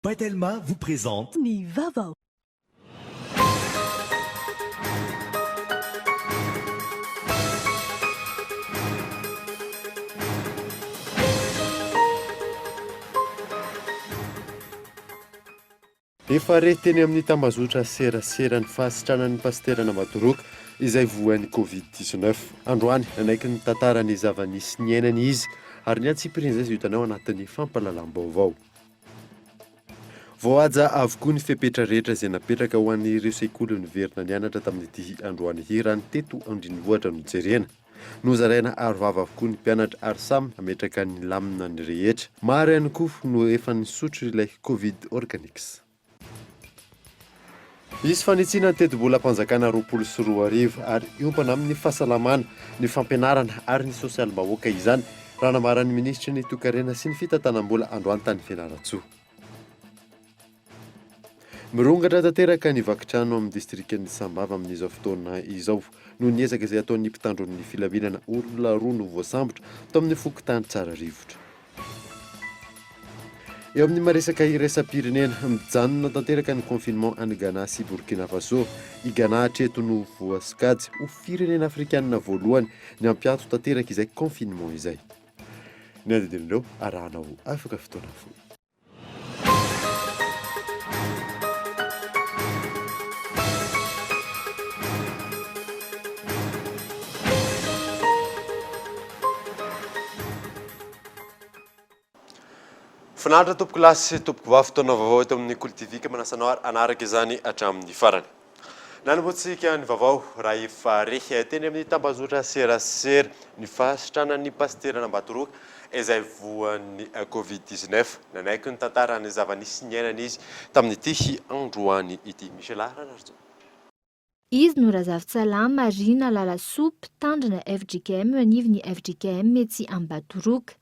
Batelma vous présente. Ny vaovao. Efa re teny amin'ny tambazotra serasera ny fahasitranan'ny pasitera Namatoroka izay voan'ny Covid 19. Androany, nanaiky ny tantara ny zava-nisy niainany izy ary ny antsipirian'izay izay hitanao anatin'ny fampahalalam-baovao. Voahaja avokoa ny fepetra rehetra izay napetraka ho an'ireo sekoly niverina nianatra tamin'ity androany ity raha ny teto an-drenivohitra no jerena. Nozaraina arovava avokoa ny mpianatra ary samy nametraka ny lamina ny rehetra. Maro ihany koa no efa nisotro ilay Covid Organics. Hisy fanitsiana ny tetibolam-panjakana 2020 ary hiompana amin'ny fahasalamana, ny fampianarana ary ny sosialim-bahoaka izany, raha nambaran'ny minisitry ny Toekarena sy ny fitantanam-bola androany tany Fianarantsoa. Mirongatra tanteraka ny vaky trano amin'ny distrikan'i Sambava amin'izao fotoana izao. Noho ny ezaka izay ataon'ny mpitandro ny filaminana, olona roa no voasambotra tao amin'ny fokontany Tsararivotra. Eo amin'ny maresaka iraisam-pirenena, mijanona tanteraka ny confinement any Ghana sy Burkina Faso. I Ghana hatreto no voasokajy ho firenena afrikanina voalohany ny hampiato tanteraka izay confinement izay. Ny andinindin'ireo arahanao afaka fotoana fohy. Finaritra tompoko lahy sy tompoko vavy fotoana vaovao eto amin'ny Kolo TV ka manasa anao ary hanaraka izany hatramin'ny farany. Nanombohantsika ny vaovao raha efa re teny amin'ny tambazotra serasera ny fahasitranan'ny pasitera Ambatoroka izay voan'ny Covid 19. Nanaiky ny tantara ny zava-nisy niainany izy tamin'ity androany ity. Michela Ranarison. Izy no Razafintsalama Rina Lalasoa, mpitandrina fjkm eo anivon'ny fjkm etsy Ambatoroka.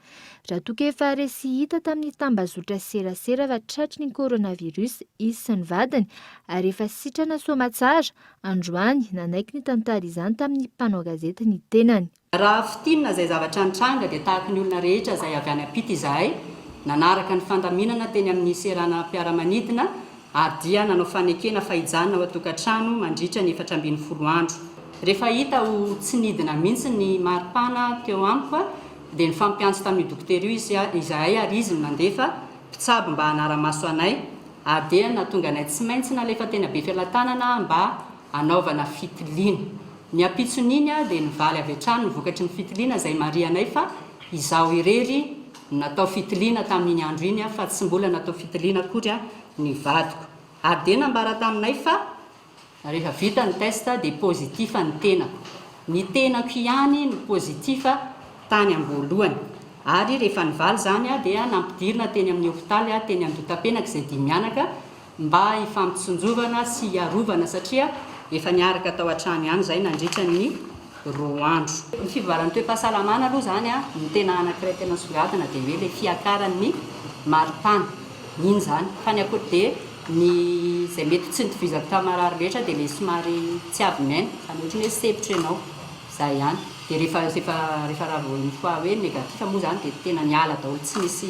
Raha toa ka efa re sy hita tamin'ny tambazotra serasera fa tratry ny coronavirus izy sy ny vadiny ary efa sitrana soamatsara, androany, nanaiky nitantara izany tamin'ny mpanao gazety ny tenany. Raha fintinina izay zavatra nitranga dia tahaky ny olona rehetra izay avy any ampita izahay, nanaraka ny fandaminana teny amin'ny seranam-piaramanidina ary dia nanao fanekena fa hijanona ao an-tokantrano mandritra ny 14 andro. Rehefa hita ho tsy nidina mihitsy ny maripana teo amiko dia nifampiantso tamin'io dokotera io izahay ary izy no nandefa mpitsabo mba hanara-maso anay ary dia nahatonga anay tsy maintsy nalefa teny Befelatanana mba hanaovana fitiliana. Ny ampitson'iny dia nivaly avy hatrany ny vokatry ny fitiliana izay marihanay fa izaho irery no natao fitiliana tamin'iny andro iny fa tsy mbola natao fitiliana akory ny vadiko ary dia nambara taminay fa Rehefa vita ny test dia positif ny tenako. Ny tenako ihany no positif tany am-boalohany. Ary rehefa nivaly izany dia nampidirina teny amin'ny hopitaly teny Andohatapenaka izay dimy mianaka mba hifampitsinjovana sy hiarovana satria efa niaraka tao an-trano ihany izahay nandritra ny roa andro. Ny fivoaran'ny toe-pahasalamana aloha izany no tena anankiray tena nisongadina dia hoe ilay fiakaran'ny maripana. Iny izany. Fa ny ankoatra dia Ny izay mety tsy nitovizako tamin'ny marary rehetra dia ilay somary tsy avy miaina, izany ohatran'ny hoe sempotra ianao, izay ihany. Dia rehefa rehefa rehefa raha vao une fois hoe négatif moa izany dia tena niala daholo tsy nisy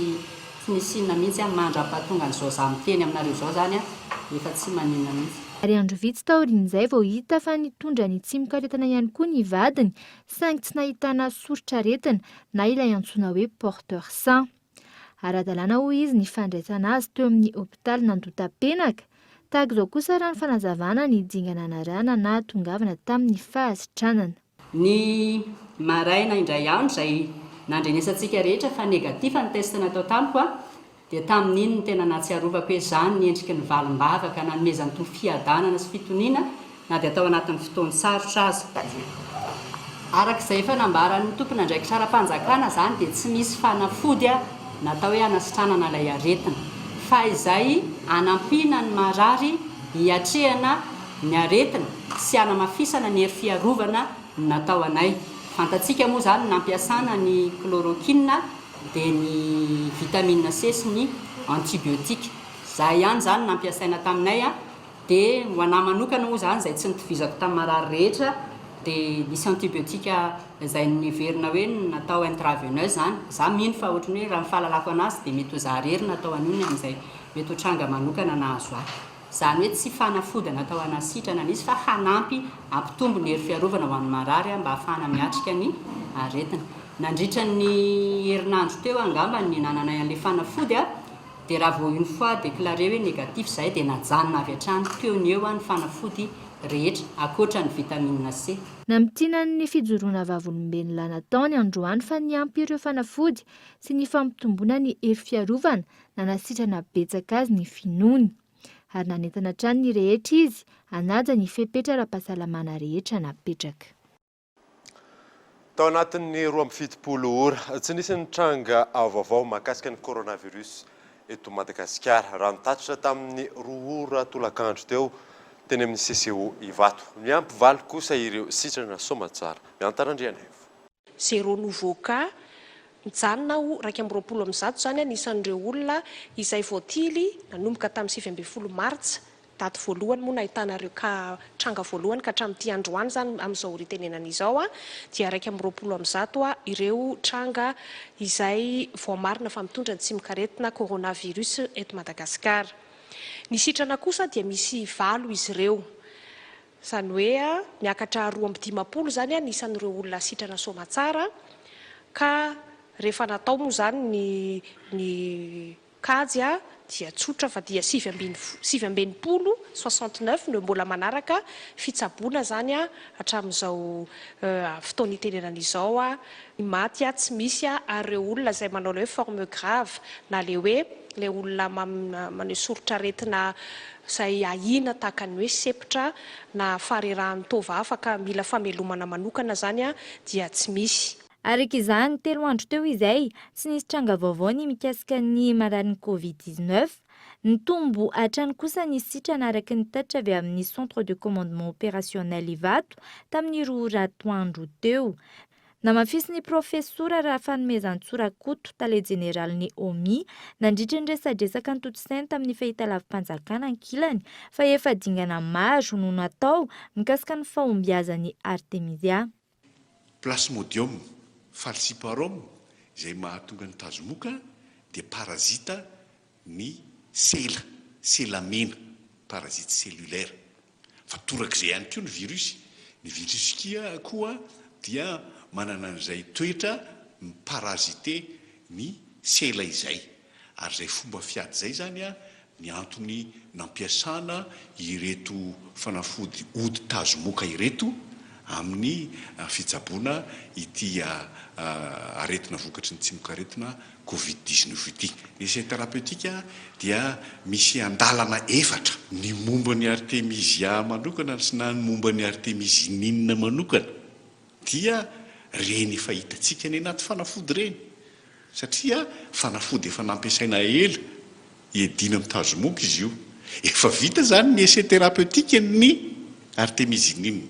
tsy nisy inona mihitsy aho mandra-pahatonga an'izao izaho miteny aminareo izao izany aho efa tsy maninona mihitsy. Ary andro vitsy taorian'izay vao hita fa nitondra ny tsimokaretina ihany koa ny vadiny saingy tsy nahitana soritr'aretina na ilay antsoina hoe porteur sain. Ara-dalàna hoy izy ny fandraisana azy teo amin'ny hopitalin'Andotapenaka. Tahaka izao kosa raha ny fanazavana ny dingana narahana nahatongavana tamin'ny fahasitranana. Ny maraina indray andro izay nandrenesantsika rehetra fa négatif ny test natao tamiko dia tamin'iny no tena nahatsiarovako hoe izany ny endriky ny valim-bavaka nanomezan'ny Tompo fiadanana sy fitoniana na dia tao anatin'ny fotoan-tsarotra aza. Araka izay efa nambaran'ny tompon'andraikitra ara-panjakana izany dia tsy misy fanafody natao hoe hanasitranana ilay aretina fa izay hanampiana ny marary hiatrehana ny aretina sy hanamafisana ny hery fiarovana no natao anay. Fantatsika moa izany ny nampiasana ny chloroquine dia ny vitamine C sy ny antibiotique. Izay ihany izany no nampiasaina taminay. Dia ho anah manokana moa izany izay tsy nitovizako tamin'ny marary rehetra dia nisy antibiotique izay neverina hoe natao intraveneuse izany. Za mino fa ohatran'ny hoe raha ny fahalalako anazy dia mety ho za irery natao an'io ny amin'izay. mety ho tranga manokana nahazo ahy. Izany hoe tsy fanafody natao hanasitrana ny izy fa hanampy hampitombo ny hery fiarovana ho an'ny marary mba hahafahana miatrika ny aretina. Nandritra ny herinandro teo angamba ny nihinananay an'ilay fanafody dia raha vao une fois déclaré hoe négatif izahay dia najanona avy hatrany teo ny eo ny fanafody rehetra ankoatra ny vitamine C. Namintinany ny fijoroana vavolombelona nataony androany fa niampy ireo fanafody sy ny fampitomboana ny hery fiarovana nanasitrana betsaka azy ny finoany. Ary nanentana hatrany ny rehetra izy hanaja ny fepetra ara-pahasalamana rehetra napetraka. Tao anatin'ny 72 ora, tsy nisy ny tranga vaovao mahakasika ny coronavirus eto Madagasikara, raha ny tatitra tamin'ny 2 ora tolakandro teo teny amin'ny CCO Ivato. Miampy valo kosa ireo sitrana soamatsara. Miantara Randrianaivo. Zéro nouveau cas, mijanona ho 121 izany anisan'ireo olona izay voatily nanomboka tamin'ny 19 martsa, daty voalohany moa nahitana ireo cas tranga voalohany ka hatramin'ity androany izany amin'izao ora itenenana izao dia 121 ireo tranga izay voamarina fa mitondra ny tsimokaretina coronavirus eto Madagasikara. Ny sitrana kosa dia misy valo izy ireo. Izany hoe miakatra 52 izany ny isan'ireo olona sitrana soamatsara ka rehefa natao moa izany ny ny kajy dia tsotra fa dia 69, 69 no mbola manaraka fitsaboana izany hatramin'izao fotoana itenenana izao. Ny maty tsy misy ary ireo olona izay manao ilay hoe forme grave na ilay hoe ilay olona maneho soritr'aretina izay ahiana tahaka ny hoe sempotra na faharerahan'ny taova hafa ka mila famelomana manokana izany dia tsy misy. Araka izany, telo andro teo izay, tsy nisy tranga vaovao ny mikasika ny mararin'ny Covid 19. Nitombo hatrany kosa ny sitrana araka ny tatitra avy amin'ny Centre de commandement opérationnel Ivato tamin'ny 2 ora atoandro teo. Namafisin'ny Profesora Rafanomezantsoa Rakoto, tale jeneralin'ny OMI, nandritra ny resadresaka notontosainy tamin'ny fahitalavi-panjakana ankilany fa efa dingana maro no natao mikasika ny fahombiazan'ny Artemisia. Plasmodium falciparum izay mahatonga ny tazomoka dia parazita ny sela, sela mena, parasite cellulaire. Fa torak'izay ihany koa ny virus, ny virus kia koa dia manana an'izay toetra mi-parasiter ny sela izay. Ary izay fomba fiady izay izany ny antony nampiasana ireto fanafody ody tazomoka ireto amin'ny fitsaboana ity aretina vokatry ny tsimokaretina covid 19 ity. Ny essai thérapeutique dia misy andalana efatra. Ny momba ny artemisia manokana na ny momba ny artemisinine manokana dia ireny efa hitantsika any anaty fanafody ireny. Satria fanafody efa nampiasaina ela hiadiana amin'ny tazomoka izy io. Efa vita izany ny essai thérapeutique ny artémisinine.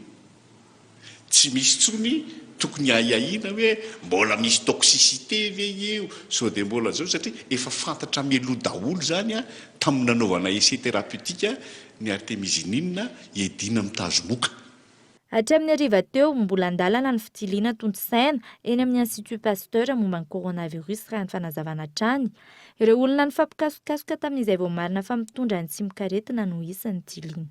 Tsy misy intsony tokony ahiahiana hoe mbola misy toxicité ve io, sao dia mbola izao, satria efa fantatra mialoha daholo izany tamin'ny nanaovana essai thérapeutique ny artémisinine hiadiana amin'ny tazomoka. Hatramin'ny hariva teo, mbola an-dalana ny fitiliana tontosaina eny amin'ny Institut Pasteur momba ny coronavirus raha ny fanazavana hatrany. Ireo olona nifampikasokasoka tamin'izay voamarina fa mitondra ny tsimokaretina no isan'ny tiliana.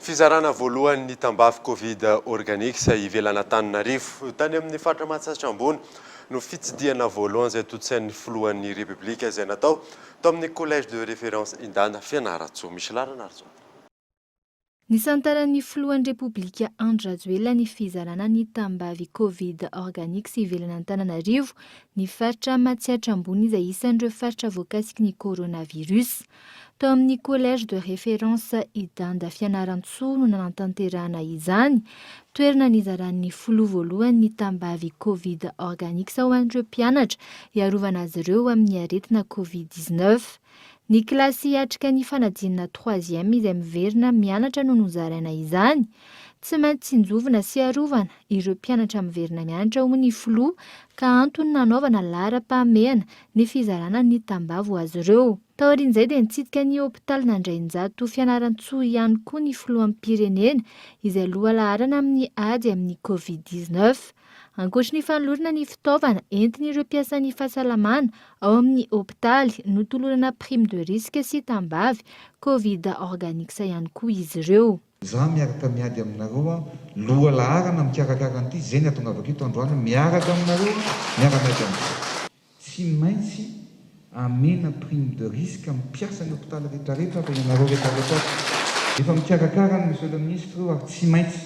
Fizarana voalohany ny tambavy Covid Organics ivelan'Antananarivo. Tany amin'ny faritra Mahatsatra Ambony no fitsidihana voalohany izay tontosain'ny filohan'ny Repoblika izay natao tao amin'ny Collège de Référence Indana Fianarantsoa. Misy laharana ary izao. Nisantaran'ny filohan'ny Repoblika Andry Rajoelina ny fizarana ny tambavy Covid Organics ivelan'Antananarivo ny faritra Matsiatra Ambony izay isan'ireo faritra voakasiky ny coronavirus. Tao amin'ny Collège de Référence Idanda Fianarantsoa no nanatanterahana izany, toerana nizaran'ny filoha voalohany ny tambavy Covid Organics ho an'ireo mpianatra hiarovana azy ireo amin'ny aretina Covid 19. Ny kilasy hiatrika ny fanadinana troisième izay miverina mianatra no nozaraina izany. Tsy maintsy tsinjovina sy arovana ireo mpianatra miverina mianatra hoy ny filoha ka antony nanaovana laharam-pahamehana ny fizarana ny tambavy ho azy ireo. Taorian'izay dia nitsidika ny hopitalin'Andrainjato Fianarantsoa ihany koa ny filoham-pirenena izay lohalaharana amin'ny ady amin'ny covid 19. Ankoatry ny fanolorana ny fitaovana entin'ireo mpiasan'ny fahasalamana ao amin'ny hopitaly, notolorana prime de risque sy tambavy Covid Organics ihany koa izy ireo. Za miaraka miady aminareo aho, loha laharana mikarakara an'ity, zay ny atongavako eto androany, miaraka aminareo aho, miara miady aminareo. Tsy maintsy amena prime de risque ny mpiasan'ny hopitaly retraretra fa ianareo retraretra ato efa mikarakara ny monsieur le ministre io ary tsy maintsy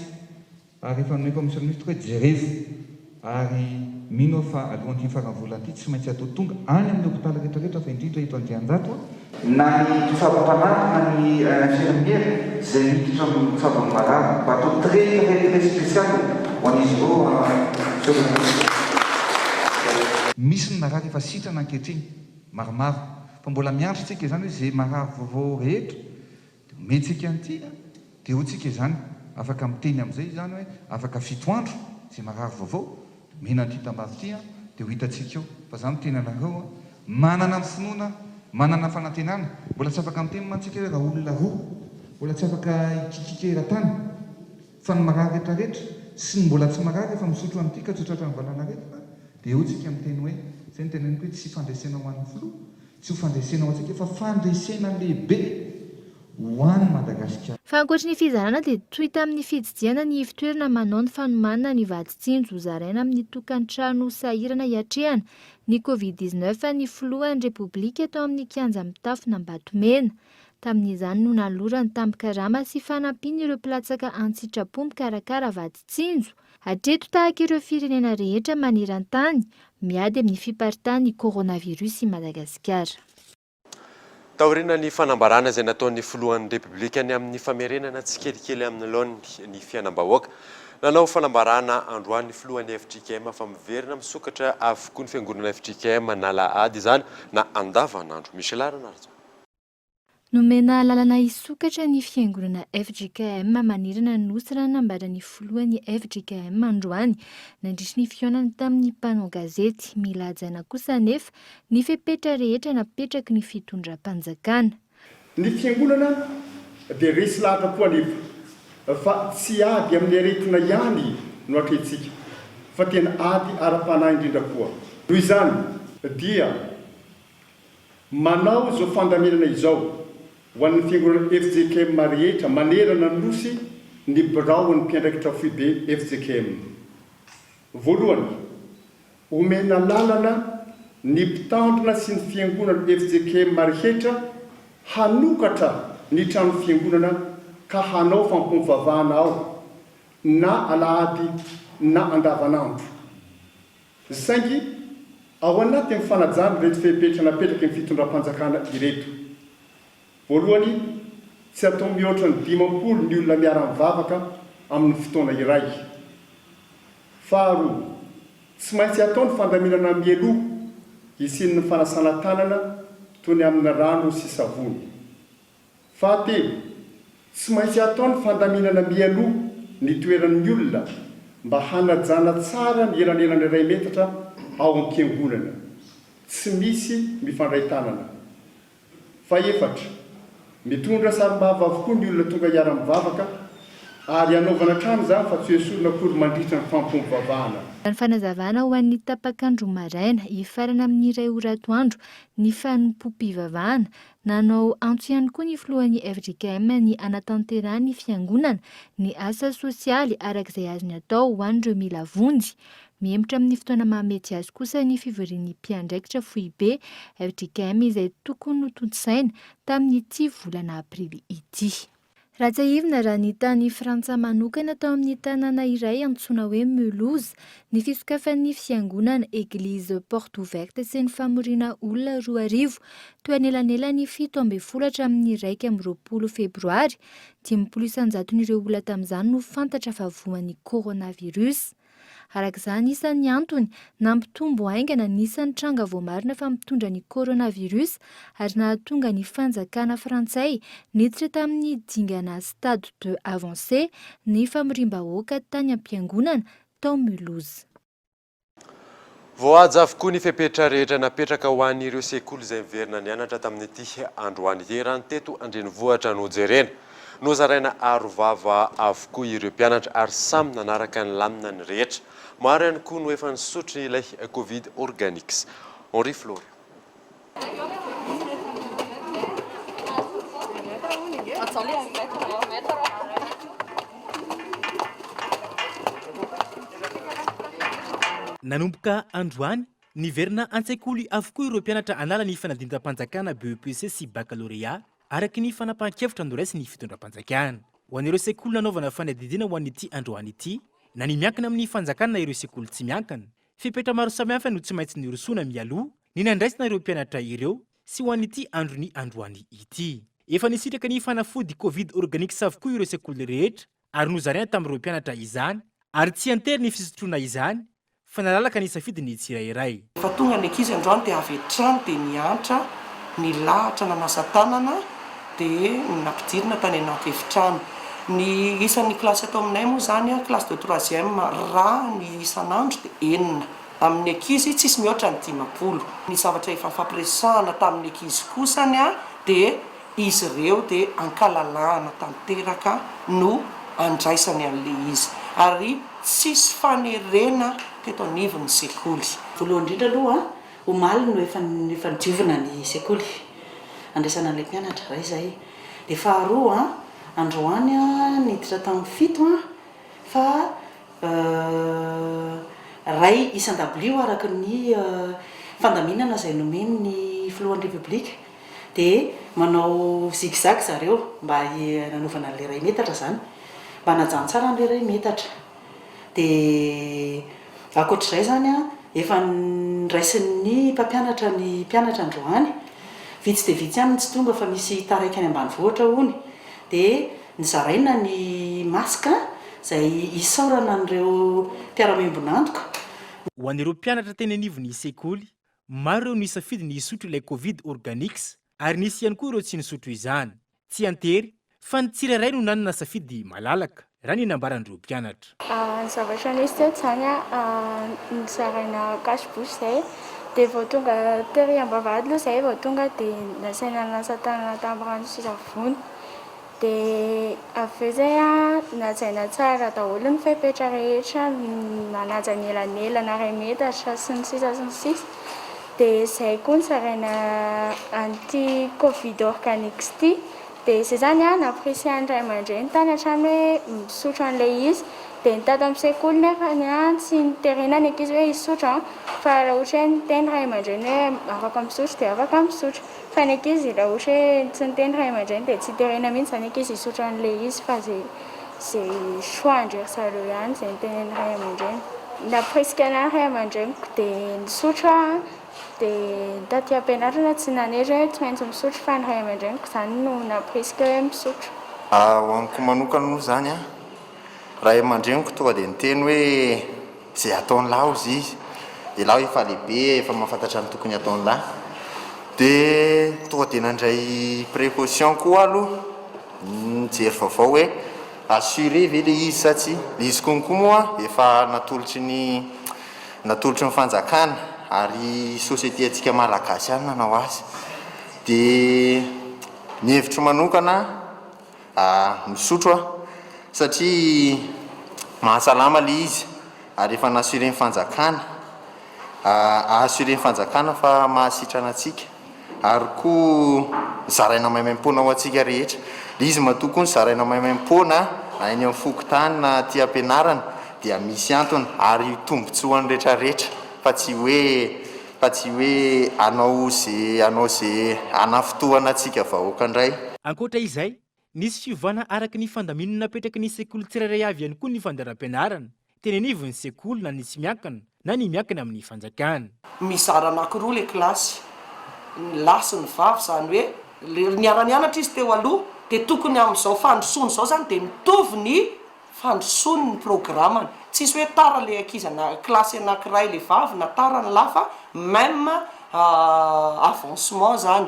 Ary efa nomeko an'i Monsieur le Ministre hoe jerevo ary mino aho fa alohan'ity faran'ny volana ity tsy maintsy atao tonga any amin'ny hopitaly rehetra rehetra fa indrindra eto Andianjato a, na ny mpitsabo mpanampy na ny infirmiera izay miditra amin'ny mitsabo ny marary mba atao très très très spécial ho an'izy ireo Monsieur le Ministre. Misy ny marary efa sitrana ankehitriny, maromaro, fa mbola miandry tsika izany hoe izay marary vaovao rehetra Dia omentsika an'ity an! Dia hoy tsika izany, afaka miteny amin'izay izany hoe afaka fito andro, izay marary vaovao, dia omena an'ity tambavy ity an! Dia ho hitantsika eo. Fa za miteny anareo an, manana ny finoana, manana ny fanantenana, mbola tsy afaka miteny mantsy tsika hoe raha olona roa, mbola tsy afaka hikikika eran-tany, fa ny marary rehetra rehetra, sy ny mbola tsy marary efa misotro an'ity ka tsy ho tratran'ny valanaretina, dia eo tsika miteny hoe, izay no teneniko hoe tsy fandresena ho an'ny filoha, Tsy ho fandresena ho antsika fa fandresena lehibe ho an'i Madagasikara. Fa ankoatry ny fizarana dia toy tamin'ny fitsidihana ny ivotoerana manao ny fanomanana ny vatsy tsinjo hozaraina amin'ny tokantrano sahirana hiatrehana ny Covid 19 ny filohan'ny Repoblika tao amin'ny kianja mitafon'Ambatomena. Tamin'izany no nanolorany tambin-karama sy fanampiana ireo mpilatsaka an-tsitrapo mikarakara vatsy tsinjo. Hatreto tahaka ireo firenena rehetra maneran-tany, miady amin'ny fiparitahan'ny coronavirus i Madagasikara. Taorian'ny fanambarana izay nataon'ny filohan'ny Repoblika ny amin'ny famerenana tsikelikely amin'ny laoniny ny fiainam-bahoaka, nanao fanambarana androany ny filohan'ny fjkm fa miverina misokatra avokoa ny fiangonana fjkm na alahady izany na andavanandro. Michel Ranarison. Nomena alalana hisokatra ny fiangonana fjkm manerana ny Nosy raha nambaran'ny filohan'ny fjkm androany nandritry ny fihaonany tamin'ny mpanao gazety. Mila hajaina kosa anefa ny fepetra rehetra napetraky ny fitondram-panjakana. Ny fiangonana dia resy lahatra koa anefa fa tsy ady amin'ny aretina ihany no atrehintsika fa tena ady ara-panahy indrindra koa. Noho izany dia Manao izao fandaminana izao ho an'ny fiangonana fjkm rehetra manerana ny Nosy ny biraon'ny mpiandraikitra foibe fjkm. Voalohany, omena lalana ny mpitandrina sy ny fiangonana fjkm rehetra hanokatra ny trano fiangonana ka hanao fampom-pivavahana ao na alahady na andavanandro. Saingy ao anatin'ny fanajana ireto fepetra napetraky ny fitondram-panjakana ireto. Voalohany, tsy atao mihoatra ny 50 ny olona miara-mivavaka amin'ny fotoana iray. Faharoa, tsy maintsy atao ny fandaminana mialoha hisian'ny fanasana tanana toy ny amin'ny rano sy savony. Fahatelo, tsy maintsy atao ny fandaminana mialoha ny toeran'ny olona mba hanajana tsara ny elanelana iray metatra ao am-piangonana, tsy misy mifandray tanana. Fahefatra, mitondra sarom-bava avokoa ny olona tonga hiara-mivavaka ary anaovana hatrany izany fa tsy hoesorina akory mandritra ny fampom-pivavahana. Raha ny fanazavana ho an'ny tapak'andro maraina, hifarana amin'ny iray ora atoandro ny fanompoam-pivavahana Nanao antso ihany koa ny filohan'ny fjkm ny hanatanterahan'ny fiangonana ny asa sosialy araka izay azony atao ho an'ireo mila vonjy. Mihemotra amin'ny fotoana mahamety azy kosa ny fivorian'ny mpiandraikitra foibe fjkm izay tokony notontosaina tamin'ity volana aprily ity. Raha tsiahivina raha ny tany Frantsa manokana tao amin'ny tanàna iray antsoina hoe Mulhouse ny fisokafan'ny fiangonana Eglise Porte Ouverte sy ny famoriana olona 2000 teo anelanelan'ny 17 hatramin'ny 21 febroary, 50 isan-jaton'ireo olona tamin'izany no fantatra fa voan'ny coronavirus. Araka izany, isan'ny antony nampitombo haingana ny isan'ny tranga voamarina fa mitondra ny coronavirus ary nahatonga ny fanjakana frantsay niditra tamin'ny dingana stade deux avancé ny famoriam-bahoaka tany am-piangonana tao Mulhouse. Voahaja avokoa ny fepetra rehetra napetraka ho an'ireo sekoly izay niverina nianatra tamin'ity androany ity raha ny teto an-drenivohitra no jerena. Nozaraina arovava avokoa ireo mpianatra ary samy nanaraka ny lamina ny rehetra. Maro ihany koa no efa nisotro ilay Covid Organics. Henri Florian. Nanomboka androany, niverina an-tsekoly avokoa ireo mpianatra hanala ny fanadinam-panjakana BEPC sy Baccalauréat, araka ny fanapahan-kevitra noraisin'ny fitondram-panjakana. Ho an'ireo sekoly nanaovana fanadihadiana ho an'ity androany ity, na ny miankina amin'ny fanjakana na ireo sekoly tsy miankina, fepetra maro samihafa no tsy maintsy nirosoana mialoha ny nandraisana ireo mpianatra ireo sy ho an'ity andron'ny androany ity. Efa nisitraka ny fanafody Covid Organics avokoa ireo sekoly rehetra ary nozaraina tamin'ireo mpianatra izany ary tsy an-tery ny fisotroana izany fa nalalaka ny safidiny tsirairay. Rehefa tonga ny ankizy androany dia avy hatrany dia niantra, nilahatra nanasa tanana dia nampidirina tany anaty efitrano. Ny isan'ny kilasy ato aminay moa izany, classe de troisième, raha ny isan'andro dia enina. Amin'ny ankizy tsisy mihoatra ny 50. Ny zavatra efa nifampiresahana tamin'ny ankizy kosany dia izy ireo dia ankalalahana tanteraka no andraisany an'ilay izy ary tsisy fanerena teto anivon'ny sekoly. Voalohany indrindra aloha, omaly no efa efa nodiovina ny sekoly handraisana an'ilay mpianatra, iray izay. Dia faharoa, androany niditra tamin'ny fito fa Iray isan-dabilio araka ny fandaminana izay nomen'ny filohan'ny Repoblika dia manao zig zag zareo mba nanaovana an'ilay iray metatra izany, mba hanajany tsara an'ilay iray metatra. Dia ankoatr'izay izany efa niraisin'ny mpampianatra ny mpianatra androany, vitsy dia vitsy ihany ny tsy tonga fa misy taraiky any ambanivohitra hono, dia Nozaraina ny masque izay isaorana an'ireo mpiara-miombon'antoka. Ho an'ireo mpianatra teny anivon'ny sekoly, maro ireo nisafidy ny hisotro ilay Covid Organics ary nisy ihany koa ireo tsy nisotro izany. Tsy an-tery, fa ny tsirairay no nanana safidy malalaka, raha ny nambaran'ireo mpianatra. Ny zavatra nisy teto izany nozaraina cache bouche izay dia vao tonga tery am-bavahady aloha izahay vao tonga dia nasaina nanasa tanana tamin'ny rano sy savony. Dia avy eo izay an, najaina tsara daholo ny fepetra rehetra, nanaja ny elanelana iray metatra sy ny sisa sy ny sisa. Dia izay koa nozaraina an'ity covid organics ity. Dia izay izany an, namporisihan'ny ray aman-dreny tany hatrany hoe misotro an'ilay izy. Dia ny tato amin'ny sekoly nefany an, tsy noterena ny ankizy hoe hisotro an, fa raha ohatra hoe niteny ray aman-dreny hoe afaka misotro dia afaka misotro. Fa ny ankizy raha ohatra hoe tsy niteny ray aman-dreny dia tsy terena mihitsy izany ankizy hisotra an'ilay izy fa izay izay choix-ndry ry zareo ihany izay notenenin'ny ray aman-dreny. Nampirisika anah ny ray aman-dreniko dia nisotro aho dia ny taty am-pianarana tsy nanery hoe tsy maintsy misotro fa ny ray aman-dreniko izany no nampirisika hoe misotro. Ho amiko manokana moa izany an, ray aman-dreniko tonga dia niteny hoe Izay ataon'lah hozy izy. Elah efa lehibe, efa mahafantatra ny tokony ataon'lah. Dia tonga dia nandray précaution koa aloha, nijery vaovao hoe assuré ve ilay izy sa tsia. Ilay izy konko moa efa natolotry ny natolotry ny fanjakana ary société antsika malagasy ihany nanao azy. Dia ny hevitro manokana Misotro aho satria mahasalama le izy ary efa n'assurer ny fanjakana, assurer ny fanjakana fa mahasitrana antsika ary koa zaraina maimaimpoana ho antsika rehetra. Le izy matoa koa nozaraina maimaimpoana na eny amin'ny fokontany na aty am-pianarana dia misy antony ary tombotsoan'ny retraretra fa tsy hoe fa tsy hoe hanao ze hanao ze hanafintohana antsika vahoaka ndray. Ankoatra izay, nisy fiovana araka ny fandaminana napetraky ny sekoly tsirairay avy ihany koa ny fandaharam-pianarana, teny anivon'ny sekoly na ny tsy miankina na ny miankina amin'ny fanjakana. Mizara anakiroa le kilasy, ny lahy sy ny vavy, izany hoe le niara-nianatra izy teo aloha dia tokony amin'izao fandrosoana izao izany dia mitovy ny fandrosoany ny programany, tsisy hoe tara le ankizy ana kilasy anakiray le vavy na tara ny lahy fa même avancement zany,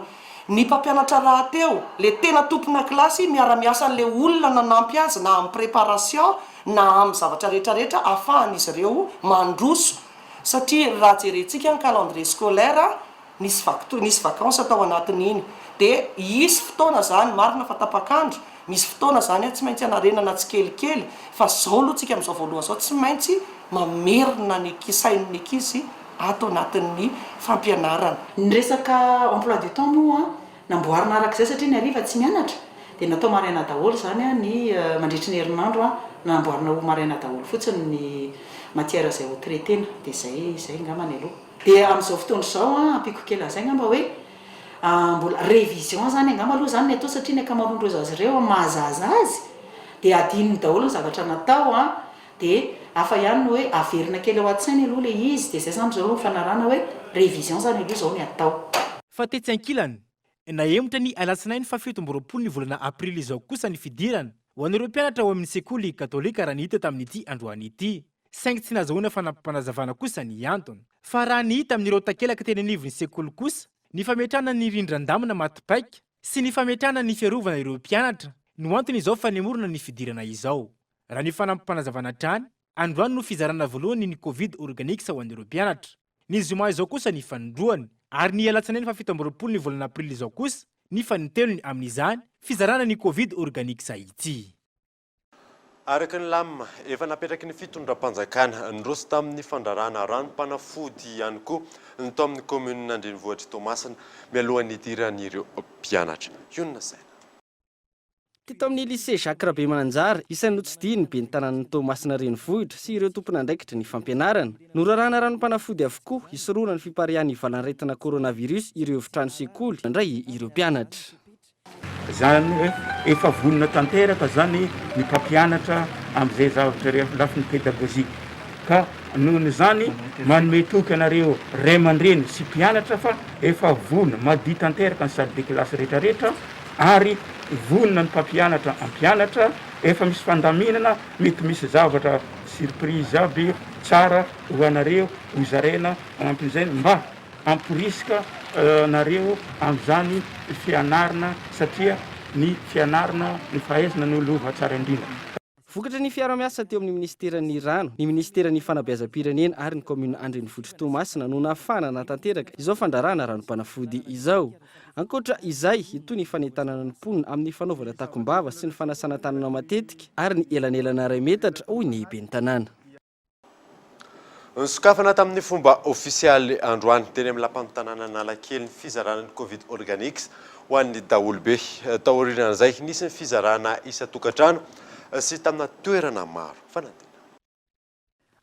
ny mpampianatra rahateo le tena tompona kilasy miara-miasa anle olona nanampy azy na amin'ny préparation na amin'ny zavatra rehetra rehetra ahafahan'izy ireo mandroso satria raha jerentsika ny calendrier scolaire Nisy vac nisy vacances tao anatin'iny. Dia hisy fotoana izany, marina fa tapak'andro, Misy fotoana izany tsy maintsy hanarenana tsikelikely fa izao aloha tsika amin'izao voalohany izao tsy maintsy mamerina ny sain'ny ankizy ato anatin'ny fampianarana. Ny resaka emploi du temps moa namboarina araka izay satria ny hariva tsy mianatra dia natao maraina daholo izany ny mandritry ny herinandro namboarina ho maraina daholo fotsiny ny matière izay ho traiter-na dia izay izay angambany aloha. Dia amin'izao fotoana izao ampiako kely an'izay angamba hoe mbola révision izany angamba aloha izany ny atao satria ny ankamaroan'ireo zaza ireo amin'ny maha zaza azy dia adinony daholo ny zavatra natao an, dia hafa ihany ny hoe averina kely ao an-tsainy aloha ilay izy dia izay izany izao no nifanarahana hoe révision izany aloha izao ny atao. Fa tetsy ankilany, nahemotra ny alatsinainy fahafito amby 20 ny volana aprily izao kosa ny fidirana ho an'ireo mpianatra ao amin'ny sekoly katolika raha ny hita tamin'ity androany ity. Saingy tsy nazahoana fanampim-panazavana kosa ny antony. Fa raha ny hita amin'ireo takelaka teny anivon'ny sekoly kosa, ny fametrahana ny rindran-damina maty paika sy ny fametrahana ny fiarovana ireo mpianatra no antony izao fanemorana ny fidirana izao. Raha ny fanampim-panazavana hatrany, androany no fizarana voalohany ny Covid Organics ho an'ireo mpianatra. Ny zoma izao kosa ny fanindroany, ary ny alatsinainy faha 27 ny volana aprily izao kosa ny fanintelony amin'izany fizarana ny Covid Organics ity. Araka ny lamina efa napetraky ny fitondram-panjakana, niroso tamin'ny fandrarana ranom-panafody ihany koa ny tao amin'ny kaominina an-drenivohitr'i Toamasina mialohan'ny hidiran'ireo mpianatra. Hionona saina. Teto amin'ny Lycée Jacques Rabemananjara, isan'ny notsidihin'ny ben'ny tanànan'i Toamasina renivohitra sy ireo tompon'andraikitry ny fampianarana. Norarahana ranom-panafody avokoa hisorohana ny fipariahan'ny valanaretina coronavirus ireo efitrano sekoly handray ireo mpianatra. Izany hoe efa vonona tanteraka izany ny mpampianatra amin'izay zavatra rehefa lafiny pédagogie ka nohon'izany manome toky anareo ray aman-dreny sy mpianatra fa efa vonona, madio tanteraka ny salle de classe rehetra rehetra ary vonona ny mpampianatra hampianatra, efa misy fandaminana, mety misy zavatra surprise aby tsara ho anareo ho zaraina anatin'izay mba Hamporisika anareo amin'izany fianarana satria ny fianarana, ny fahaizana no lova tsara indrindra. Vokatry ny fiarahamiasa teo amin'ny minisiteran'ny Rano, ny minisiteran'ny Fanabeazam-pirenena ary ny kaominina Andrenivohitr'i Toamasina no nahafahana nanatanteraka izao fandrarahana ranom-panafody izao. Ankoatra izay, hitohy ny fanentanana ny mponina amin'ny fanaovana takom-bava sy ny fanasana tanana matetika ary ny elanelana iray metatra, hoy ny ben'ny tanàna. Nosokafana tamin'ny fomba ofisialy androany teny amin'ny lapan'ny tanàna Analakely ny fizarana ny Covid Organics ho an'ny daholobe. Taorian'izay, nisy ny fizarana isan-tokantrano sy tamina toerana maro. Fanadinana.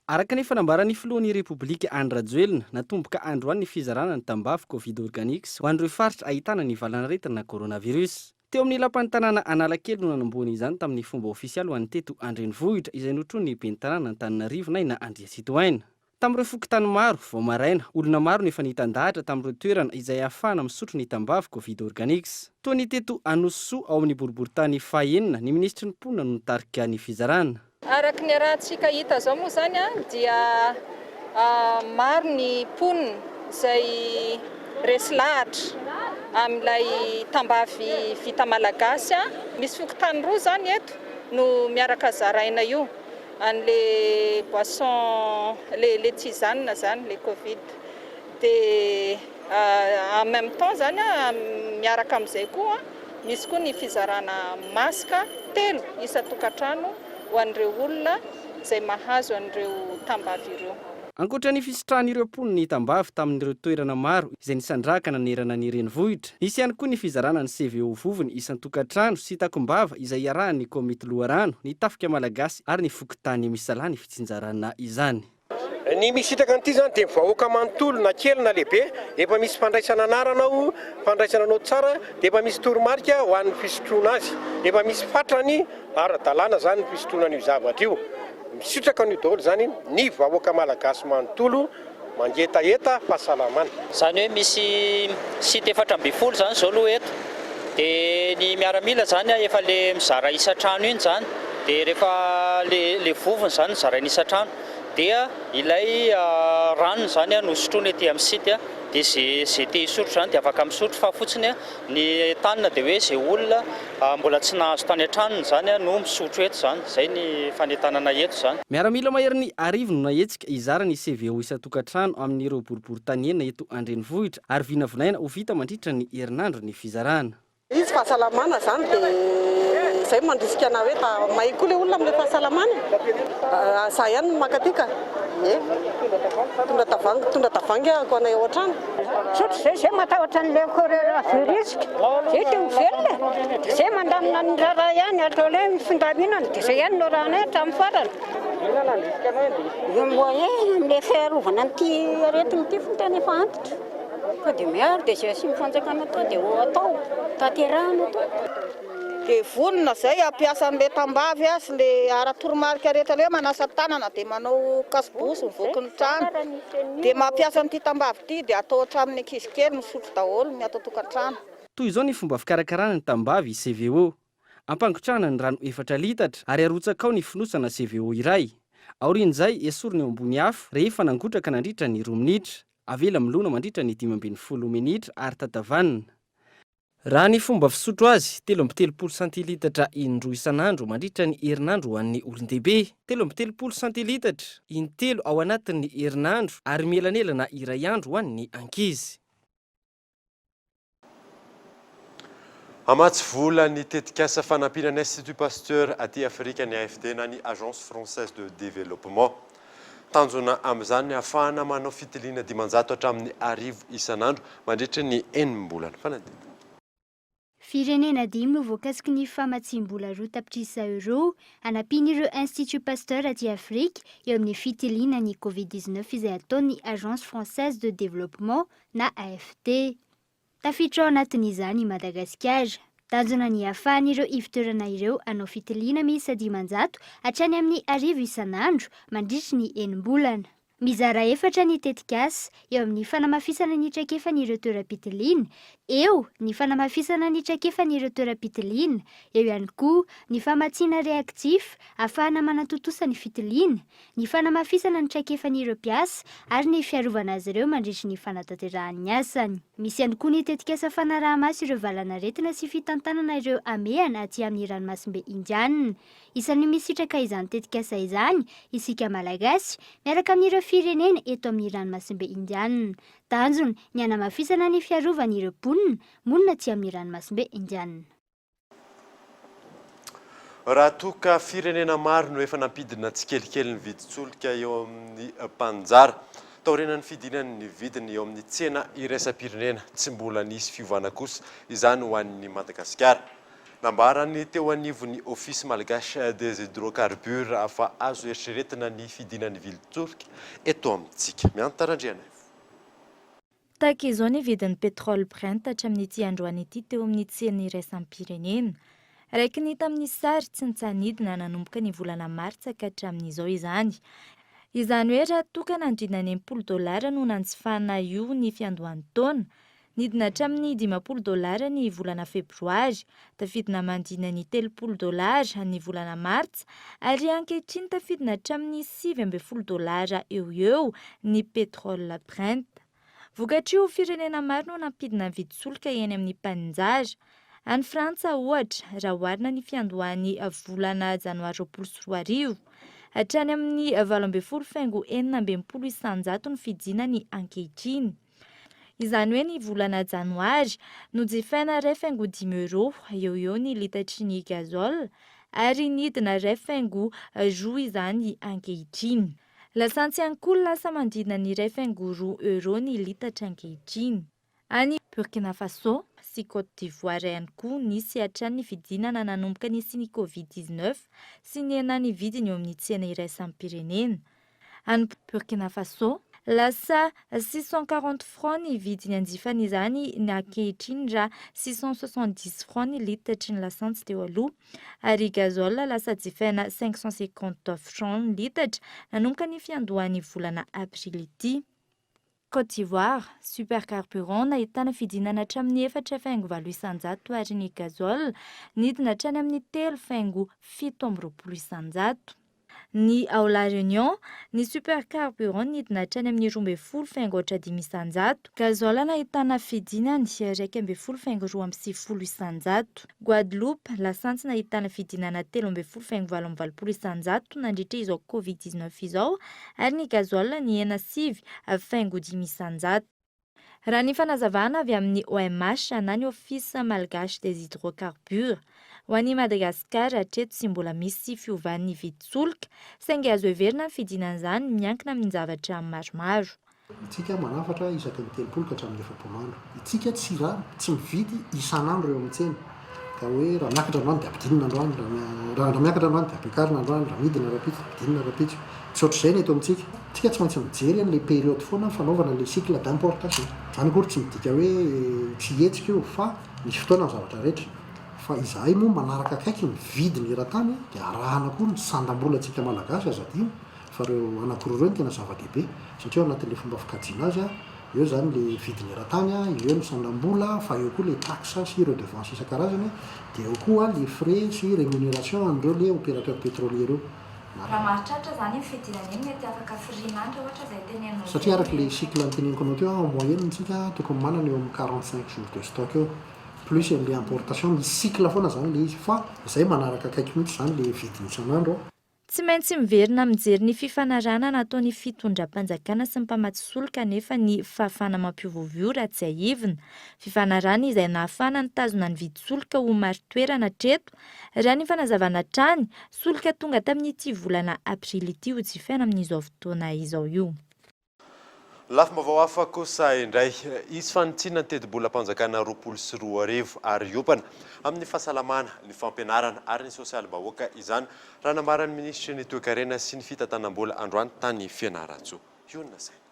Araka ny fanambaran'ny filohan'ny Repoblika Andry Rajoelina, natomboka androany ny fizarana ny tambavy Covid Organics ho an'ireo faritra ahitana ny valanaretina coronavirus. Teo amin'ny lapan'ny tanàna Analakely no nanombohana izany tamin'ny fomba ofisialy ho an'ny teto an-drenivohitra, izay notronin'ny ben'ny tanàna Antananarivo Naina Andriatsitohaina. Tamin'ireo fokontany maro, vao maraina, olona maro no efa nitan-dahatra tamin'ireo toerana izay ahafahana misotro ny tambavy Covid Organics. Toa ny teto Anosisoa ao amin'ny boriborintany faha-enina, ny minisitry ny mponina no nitarika ny fizarana. Araka ny arahantsika hita izao moa izany dia maro ny mponina izay resy lahatra amin'ilay tambavy vita malagasy. Misy fokontany roa izany eto no miaraka zaraina io, an'ilay boisson, ilay tisane izany, ilay covid. Dia en même temps izany miaraka amin'izay koa misy koa ny fizarana masque telo isan-tokantrano ho an'ireo olona izay mahazo an'ireo tambavy ireo. Ankoatra ny fisitrahan'ireo mponina ny tambavy tamin'ireo toerana maro izay nisandrahaka nanerana ny renivohitra, nisy ihany koa ny fizarana ny CVO vovony isan-tokantrano sy takom-bava izay iarahan'ny komity Loharano, ny Tafika Malagasy ary ny fokontany misalahy ny fitsinjarana izany. Ny misitraka an'ity izany dia ny vahoaka manontolo na kely na lehibe, efa misy fandraisana anarana ao, fandraisana naoty tsara, dia efa misy toromarika ho an'ny fisotroana azy, efa misy fatrany ara-dalàna izany ny fisotroana an'io zavatra io. Misitraka an'io daholo izany ny vahoaka malagasy manontolo mangetaheta fahasalamana. Izany hoe misy site 14 izany izao aloha eto, dia ny miaramila izany efa le mizara isan-trano iny izany, dia rehefa le le vovony izany no zaraina isan-trano. Dia ilay ranony izany no sotroina ety amin'ny site dia ze ze te hisotro izany dia afaka misotro fa fotsiny ny entanina dia hoe ze olona mbola tsy nahazo tany an-tranony izany no misotro eto izany, izay ny fanentanana eto izany. Miaramila maherin'ny arivo no nahetsika hizara ny CVO isan-tokantrano amin'ireo boriborintany enina eto an-drenivohitra ary vinavinaina ho vita mandritra ny herinandro ny fizarana. Izy fahasalamana zany dia Zay mandrisika anah hoe mba may koa le olona amle fahasalamana e. Za ihany no maka aty ka. Ie. Mitondra tavoahangy, mitondra tavoahangy ahako anay ao an-trano. Tsotra izay, izay matahotra an'ilay coronavirus, izay te ho velona e, dia izay mandamina ny raharaha ihany, atao ilay ny findaminana, dia izay ihany no arahanay hatramin'ny farany. Ny moyen amin'ilay fiarovana an'ity aretina ity fony tena efa antitra, fa dia miaro dia izay asian'ny fanjakana atao dia ho atao, tanterahana atao. Dia vonona izay hampiasa an'ilay tambavy sy ilay ara-toromarika rehetra ilay hoe manasa tanana dia manao cache-bouche mivoaka ny trano dia mampiasa an'ity tambavy ity dia atao hatramin'ny ankizy kely misotro daholo ny ato an-tokantrano. Toy izao ny fomba fikarakarana ny tambavy CVO. Ampangotrahana ny rano efatra litatra ary arotsaka ao ny fonosana CVO iray. Aorian'izay, esorina eo ambony afo rehefa nangotraka nandritra ny roa minitra. Avela milona mandritra ny 15 minitra ary tatavanina. Raha ny fomba fisotro azy, 33 santilitatra indroa isan'andro mandritra ny herinandro ho an'ny olon-dehibe. 33 santilitatra intelo ao anatin'ny herinandro ary mielanelana iray andro ho an'ny ankizy. Hamatsy vola ny tetikasa fanampiana ny Institut Pasteur aty Afrika ny AFD na ny Agence Française de Développement. Tanjona amin'izany ny hahafahana manao fitiliana 500 hatramin'ny 1000 isan'andro mandritra ny enim-bolana. Fanadihadiana. Firenena dimy no voakasiky ny famatsiam-bola roa tapitrisa euros hanampian'ireo Institut Pasteur aty Afrika eo amin'ny fitiliana ny Covid 19 izay ataon'ny Agence Française de Développement na AFD. Tafiditra ao anatin'izany i Madagasikara. Tanjona ny hahafahan'ireo ivotoerana ireo hanao fitiliana miisa 500 hatrany amin'ny 1000 isan'andro mandritry ny enim-bolana. Mizara efatra ny tetikasa, eo amin'ny fanamafisana ny traikefan'ireo toeram-pitiliana, eo ny fanamafisana ny traikefan'ireo toeram-pitiliana, eo ihany koa ny famatsiana réactif ahafahana manatontosa ny fitiliana, ny fanamafisana ny traikefan'ireo mpiasa ary ny fiarovana azy ireo mandritry ny fanatanterahany ny asany. Misy ihany koa ny tetikasa fanaraha-maso ireo valanaretina sy fitantanana ireo hamehana aty amin'ny ranomasimbe Indianina. Isan'ny misitraka izany tetikasa izany isika Malagasy, miaraka amin'ireo firenena eto amin'ny ranomasimbe Indianina. Tanjona ny hanamafisana ny fiarovana ireo mponina monina aty amin'ny ranomasimbe Indianina. Raha toa ka firenena maro no efa nampidina tsikelikely ny vidin-tsolika eo amin'ny mpaninjara, taorianan'ny fidinan'ny vidiny eo amin'ny tsena iraisam-pirenena, tsy mbola nisy fiovana kosa izany ho an'i Madagasikara. Nambaran'ny teo anivon'ny Office Malgache des Hydrocarbures fa azo eritreretina ny fidinan'ny vidin-tsolika eto amintsika. Miantara Andrianaivo. Tahaka izao ny vidin'ny pétrole Brent hatramin'ity androany ity teo amin'ny tsena iraisam-pirenena. Araka ny hita amin'ny sary, tsy nitsaha-nidina nanomboka ny volana martsa ka hatramin'izao izany. Izany hoe raha toa ka nanodidina ny 60 dolara no nanjifana io ny fiandohan'ny taona, nidina hatramin'ny 50 dolara ny volana febroary, tafidina manodidina ny 30 dolara ny volana martsa ary ankehitriny tafidina hatramin'ny 19 dolara eo ho eo ny pétrole Brent. Vokatr'io, firenena maro no nampidina ny vidin-tsolika eny amin'ny mpaninjara. Any Frantsa, ohatra, raha oharina ny fiandohan'ny volana janoary 2020, hatrany amin'ny 18 faingo 66% ny fidinany ankehitriny. Izany hoe ny volana janoary, nojifaina 1 faingo 5 euro eo ho eo ny litatry ny gazole ary nidina 1 faingo 2 izany ankehitriny. Lasantsy ihany koa lasa manodidina ny 1 faingo 2 euro ny litatra ankehitriny. Any Burkina Faso sy Côte d'Ivoire ihany koa nisy hatrany ny fidinana nanomboka nisian'ny Covid 19 sy nihenan'ny vidiny eo amin'ny tsena iraisam-pirenena. Any Burkina Faso, lasa 640 francs ny vidiny anjifan'izany ny ankehitriny raha 670 francs ny litatry ny lasantsy teo aloha. Ary gasoil lasa jifaina 550 francs ny litatra nanomboka ny fiandohan'ny volana aprily ity. Côte d'Ivoire, supercarburant nahitana fidinana hatramin'ny 4 faingo 8% ary ny gasoil nidina hatrany amin'ny 3 faingo 27%. Ny ao La Réunion, ny supercarburant nidina hatrany amin'ny 12 faingo 5%. Gasoil nahitana fidinany 11 faingo 92%. Guadeloupe, lasantsy nahitana fidinana 13 faingo 88% nandritra izao Covid 19 izao ary ny gasoil nihena 9 faingo 5%. Raha ny fanazavana avy amin'ny OMH na ny Office Malgache des Hydrocarbures, ho an'i Madagasikara hatreto tsy mbola misy fiovan'ny vidin-tsolika, saingy azo heverina ny fidinan'izany miankina amin'ny zavatra maromaro. Itsika manafatra isaky ny 30 ka hatramin'ny 40 andro. Itsika tsy ra tsy mividy isan'andro eo amin'ny tsena. Ka hoe raha miakatra androany dia ampidinina androany, raha raha miakatra androany dia ampiakarina androany, raha midina rahampitso dia ampidinina rahampitso. Tsy ohatr'izay ny eto amintsika. Tsika tsy maintsy mijery an'ilay période foana fanaovana ilay cycle d'importation. Izany akory tsy midika hoe tsy hihetsika io fa misy fotoana ny zavatra rehetra. Fa izahay moa manaraka akaiky ny vidiny eran-tany dia arahana koa ny sandam-bolantsika malagasy aza adino. Fa ireo anankiroa ireo no tena zava-dehibe satria ao anatin'ilay fomba fikajiana azy, eo izany ilay vidiny eran-tany, eo ny sandam-bola, fa eo koa ilay taxe sy redevance isan-karazany, dia eo koa ilay frais sy rémunération an'ireo ilay opérateur pétrolier ireo. Raha mahatratra izany iny fidirana iny mety afaka firinandro ohatra izay teneninao izay. Satria araka ilay cycle noteneniko anao teo, en moyenne isika tokony manana eo amin'ny 45 jours de stock eo, plus an'ilay importation, misy cycle foana izany ilay izy, fa izay manaraka akaiky mihitsy izany ilay vidiny isan'andro. Tsy maintsy miverina mijery ny fifanarahana nataon'ny fitondram-panjakana sy ny mpamatsy solika anefa ny fahafahana mampiovaova io raha tsiahivina. Fifanarahana izay nahafahana nitazona ny vidin-tsolika ho marin-toerana hatreto, raha ny fanazavana hatrany, solika tonga tamin'ity volana aprily ity ho jifaina amin'izao fotoana izao io. Lafim-baovao hafa kosa indray, hisy fanitsiana ny tetibolam-panjakana 2020 ary hiompana amin'ny fahasalamana, ny fampianarana ary ny sosialim-bahoaka izany, raha nambaran'ny minisitry ny Toekarena sy ny fitantanam-bola androany tany Fianarantsoa. Hionona saina.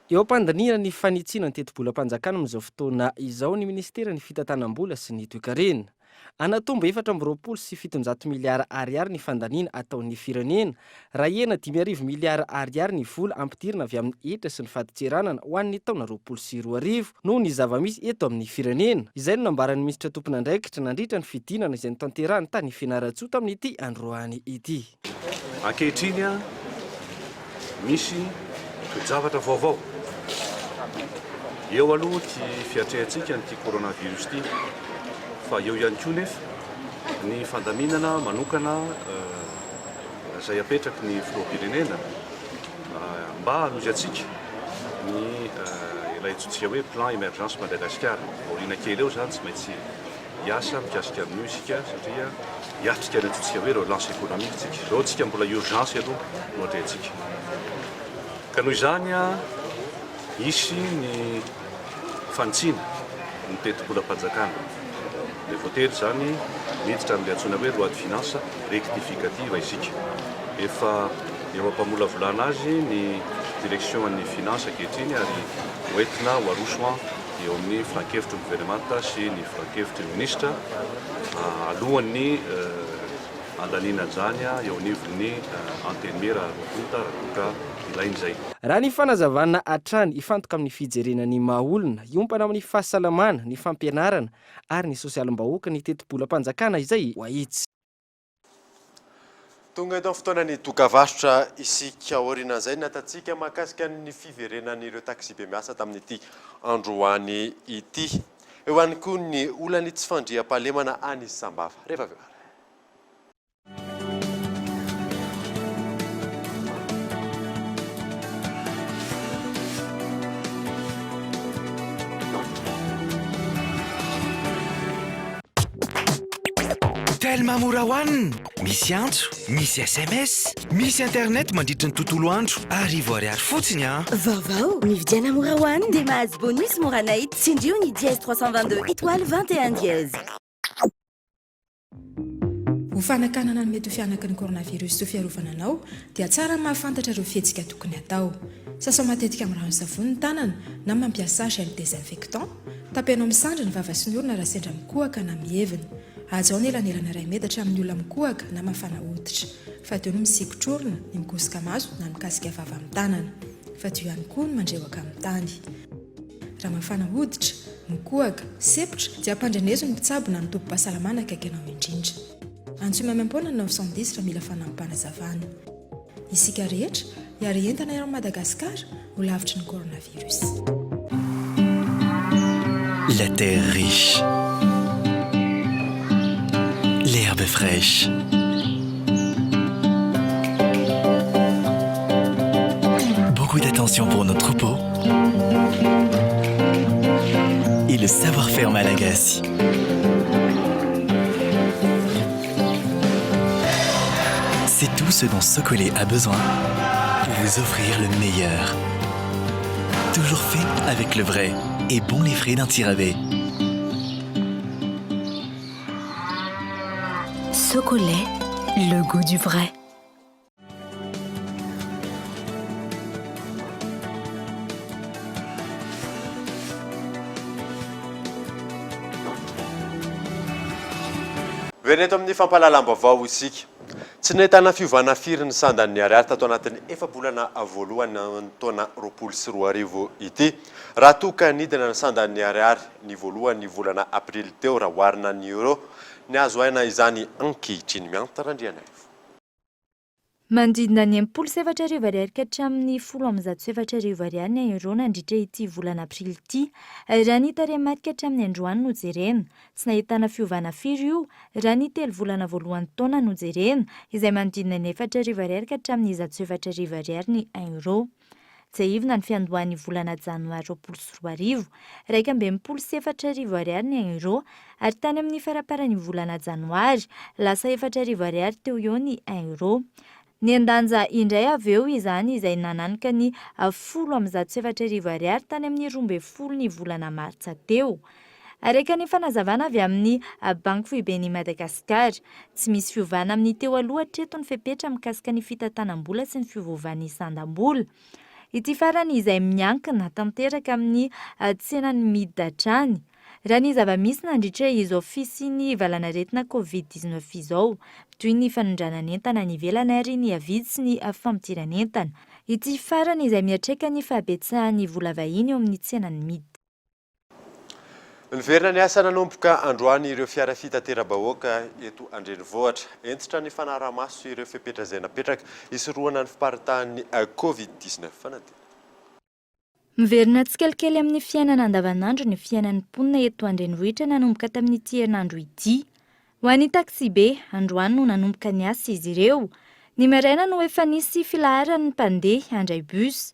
Eo am-pandinihana ny fanitsiana ny tetibolam-panjakana amin'izao fotoana izao ny minisiteran'ny Fitantanam-bola sy ny Toekarena. Hanatombo 724 miliara ariary ny fandaniana ataon'ny firenena, raha hihena 5000 miliara ariary ny vola ampidirina avy amin'ny hetra sy ny fadintseranana ho an'ny taona 2020 noho ny zava-misy eto amin'ny firenena. Izay no nambaran'ny minisitra tompon'andraikitra nandritra ny fidinana izay notanterahiny tany Fianarantsoa tamin'ity androany ity. Ankehitriny, misy toe-javatra vaovao. Eo aloha ity fiatrehantsika an'ity coronavirus ity, fa eo ihany koa nefa ny fandaminana manokana izay apetraky ny filoham-pirenena mba hanohizantsika ny ilay antsointsika hoe plan émergence Madagascar. Aoriana kely eo izany tsy maintsy Hiasa mikasika amin'io isika satria hiatrika ny antsointsika hoe relance économique isika. Izao isika mbola urgence aloha no atrehintsika. Ka noho izany hisy ny fanitsiana ny tetibolam-panjakana. Dia voatery izany miditra amin'ilay antsoina hoe loi de finances rectificative isika. Efa eo am-pamolavolana azy ny direction an'ny finance ankehitriny ary hoentina ho aroso eo amin'ny filankevitry ny governemanta sy ny filankevitry ny minisitra alohan'ny handaniana an'izany eo anivon'ny Antenimiera roa tonta raha toa ka ilaina izay. Raha ny fanazavana hatrany, hifantoka amin'ny fijerena ny maha olona, hiompana amin'ny fahasalamana, ny fampianarana ary ny sosialim-bahoaka ny tetibolam-panjakana izay ho ahitsy. Tonga eto amin'ny fotoanan'ny dokavarotra isika. Aorianan'izay ny hatantsika mahakasika ny fiverenan'ireo taksibe miasa tamin'ity androany ity. Eo ihany koa ny olan'ny tsy fandriampahalemana any Sambava. Rehefa avy eo ary. Telma mora hohanina, misy antso, misy sms, misy internet mandritry ny tontolo andro, arivo ariary fotsiny an! Vaovao, mividiana mora hohanina dia mahazo bonus mora night, tsindrio ny dièse 322 étoile 21 dièse. Ho fanakanana ny mety ho fihanaky ny coronavirus sy ho fiarovana anao dia tsara ny mahafantatra ireo fihetsika tokony hatao. Sasao matetika amin'ny rano savony ny tanana na mampiasà gel désinfectant. Tapeno amin'ny sandry ny vava sy ny orona raha sendra mikohaka na mihevina. Hajao ny elanelana iray metatra amin'ny olona mikohaka na mafana hoditra. Fadio ny misikotr'orona, ny mikosoka maso na mikasika vava amin'ny tanana. Fadio ihany koa ny mandrehoka amin'ny tany. Raha mafana hoditra, mikohaka, sempotra dia ampandreneso ny mpitsabo na ny tobim-pahasalamana akaiky anao indrindra. Antsoy maimaimpoana ny 910 raha mila fanampim-panazavana. Isika rehetra, hiara-hientana eran'i Madagasikara ho lavitry ny coronavirus. La terre riche. L'herbe fraîche. Beaucoup d'attention pour nos troupeaux. le savoir-faire malagasy. C'est tout ce dont Socolait a besoin pour vous offrir le meilleur. Toujours fait avec le vrai et bon les frais d'un tirabé. Socolait, le goût du vrai. Miverina eto amin'ny fampahalalam-baovao isika. Tsy nahitana fiovana firy ny sandan'ny ariary tato anatin'ny efa-bolana voalohany amin'ny taona 2020 ity. Raha toa ka nidina ny sandan'ny ariary ny voalohan'ny volana aprily teo raha oharina ny euro, nihazo aina izany ankehitriny. Mianta Randrianaivo. Manodidina ny 4060 ariary ka hatramin'ny 4110 ariary ny euro nandritra ity volana aprily ity. Raha ny tarehimarika hatramin'ny androany no jerena, tsy nahitana fiovana firy io raha ny telo volana voalohan'ny taona no jerena, izay manodidina ny 4000 ariary ka hatramin'ny 104 arivo ariary ny euro. Tsiahivina ny fiandohan'ny volana janoary 2020, 4061 ariary ny euro, ary tany amin'ny faramparan'ny volana janoary, lasa 4000 ariary teo eo ny euro. Nihen-danja indray avy eo izany izay nananika ny 4010 ariary tany amin'ny 12 ny volana martsa teo. Araka ny fanazavana avy amin'ny Banky Foiben'i Madagasikara, tsy misy fiovana amin'ny teo aloha hatreto ny fepetra mikasika ny fitantanam-bola sy ny fiovaovan'ny sandam-bola. Ity farany izay miankina tanteraka amin'ny tsenan'ny mid hatrany. Raha ny zava-misy nandritra izao fisian'ny valanaretina Covid 19 izao, toy ny fanondranan'entana any ivelany ary ny avidy sy ny fampidiran'entana. Ity farany izay miantraika ny fahabetsahan'ny vola vahiny eo amin'ny tsenan'ny mid. Niverina niasa nanomboka androany ireo fiara fitateram-bahoaka eto an-drenivohitra. Hentitra ny fanaraha-maso ireo fepetra izay napetraka hisorohana ny fiparitahan'ny Covid 19. Fanadinana. Miverina tsikelikely amin'ny fiainana andavanandro ny fiainan'ny mponina eto an-drenivohitra nanomboka tamin'ity herinandro ity. Ho an'ny taksibe, androany no nanomboka niasa izy ireo. Ny maraina no efa nisy filaharan'ny mpandeha handray bus.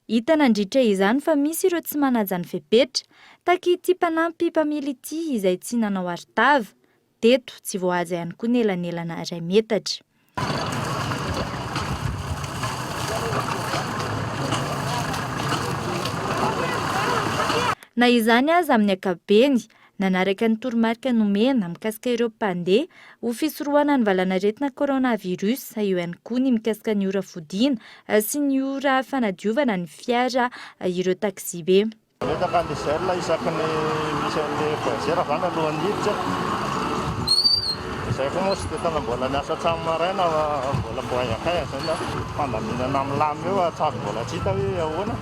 Hita nandritra izany fa misy ireo tsy manaja ny fepetra, tahaka ity mpanampy mpamily ity izay tsy nanao arotava. Teto, tsy voahaja ihany koa ny elanelana iray metatra. Na izany aza, amin'ny ankapobeny, nanaraka ny toromarika nomena mikasika ireo mpandeha ho fisorohana ny valanaretina coronavirus, eo ihany koa ny mikasika ny ora fodiana sy ny ora fanadiovana ny fiara ireo taksibe. Mametraka an'le gel isaky ny misy an'le voyageur zany alohan'ny hiditra. Izay koa moa tsy dia tena mbola niasa hatramin'ny maraina fa mbola mbo haingakaingana zay ny asa. Fandaminana milamina eo hatramin'ny mbola tsy hita hoe ahoana.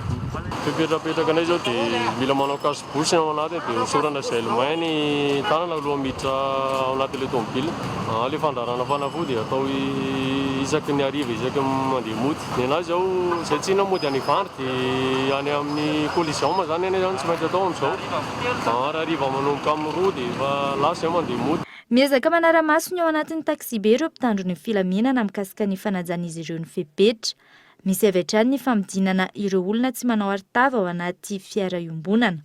Fepetra apetraka anay zao dia mila manao cache bouche ao anatiny dia hosorana gel main ny tanana alohan'ny miditra ao anatin'ilay tomobile. Ilay fandrarana fanafody atao isaky ny hariva isaky ny mandeha mody. Ny anay zao zay tsinona mody any Ivandry de any amin'ny Coliseum zany ny anay zany tsy maintsy atao amin'izao. Ary hariva manomboka amin'ny roa de efa lasa zay mandeha mody. Miezaka manara-maso ny ao anatin'ny taksibe ireo mpitandro ny filaminana mikasika ny fanajan'izy ireo ny fepetra. Misy avy hatrany ny famidinana ireo olona tsy manao arotava ao anaty fiara iombonana.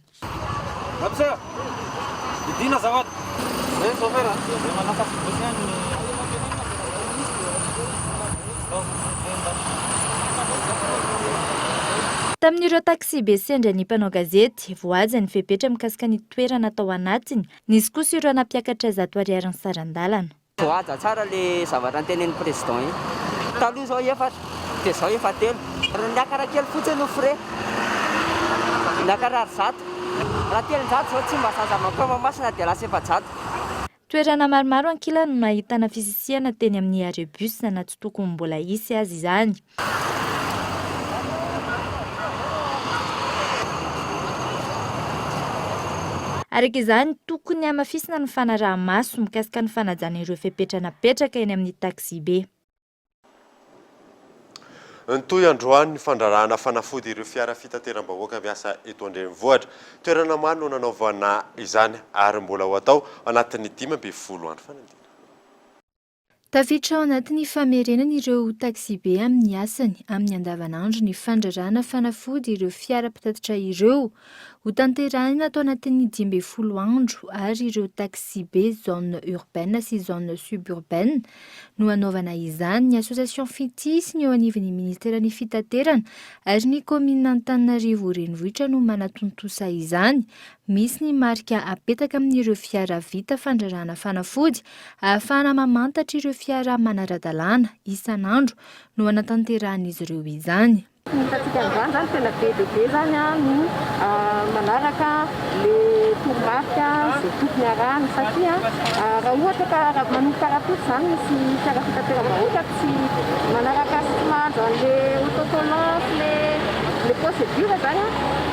Tamin'ireo taksibe sendra ny mpanao gazety, voahaja ny fepetra mikasika ny toerana tao anatiny, nisy kosa ireo nampiakatra zato ariary ny saran-dalana. Voahaja tsara le zavatra notenenin'ny président iny. Taloha zao efatra dia zao efa telo. Niakara kely fotsiny ny frais. Niakara arizato. Raha 300 zao Tsimbazaza mankao Mahamasina dia lasa 400. Toerana maromaro ankilany no nahitana fisisihana teny amin'ny arrêt bus na tsy tokony mbola hisy aza izany. Araka izany, tokony hamafisina ny fanaraha-maso mikasika ny fanajana ireo fepetra napetraka eny amin'ny taksibe. Nitohy androany ny fandrarahana fanafody ireo fiara fitateram-bahoaka miasa eto an-drenivohitra. Toerana maro no nanaovana izany ary mbola ho atao anatin'ny 15 andro fanadinana. Tafiditra ao anatin'ny famerenana ireo taksibe amin'ny asany amin'ny andavanandro ny fandrarana fanafody ireo fiara mpitatitra ireo. Hotanterahina ato anatin'ny 15 andro ary ireo taxibe zone urbaine sy zone suburbaine no hanaovana izany. Ny Association Fitia sy ny eo anivon'ny ministeran'ny fitaterana ary ny kaominina Antananarivo renivohitra no manatontosa izany. Misy ny marika apetaka amin'ireo fiara vita fandrarana fanafody ahafahana mamantatra ireo fiara manara-dalàna isan'andro no hanatanterahan'izy ireo izany. Ny hitantsika androany izany tena be dia be izany no manaraka le toromarika izay tokony arahana satria raha ohatra ka raha manomboka rahampitso izany misy fiara fitateram-bahoaka tsy manaraka sy tsy mahazo an'le autocollant sy le le procédure izany